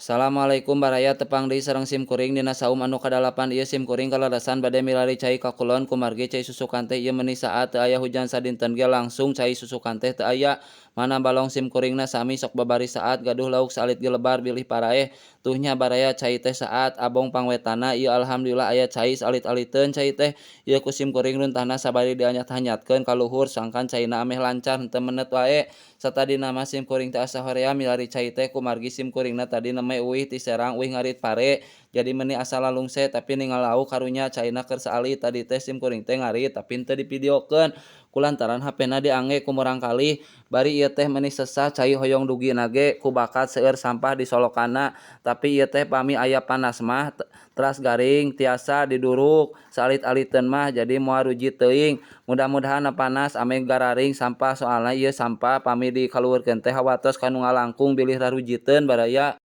Assalamualaikum baraya, tepang deui sareng sim kuring dina saum anu kadalapan. Ieu sim kuring kaleresan bade milari cai ka kulon kumargi cai susukan teh ieu meuni saat teu aya hujan sadinten ge langsung cai susukan teh teu aya. Mana balong sim kuringna sami sok babari saat gaduh lauk saalit ge lebar bilih paraeh. Tuh nya baraya, cai teh saat abong pangwetana. Ieu alhamdulillah aya cai saalit-aliteun cai teh. Ieu ku sim kuring runtahna sabari dianyat-hanyatkeun ka luhur sangkan caina ameh lancar henteu menet wae. Satadina mah sim kuring teh asa hoream milari cai teh kumargi sim kuringna tadi nembe uih ti Serang, uih ngarit pare, jadi meuni asa lalungse, tapi ningal lauk karunya caina keur saalit. Tadi teh sim kuring teh ngarit tapi henteu divideokeun kulantaran hapena diangge ku murangkalih. Bari ieu teh meuni sesah cai hoyong dugina ge ku bakat seueur sampah di solokanna, tapi ieu teh pami aya panas mah teras garing tiasa diduruk saalit-aliteun mah, jadi moal rujit teuing. Mudah-mudahan panas ameh gararing sampah, soalna ieu sampah pami dikaluhurkeun teh hawatos ka nu ngalangkung bilih rarujiteun, baraya.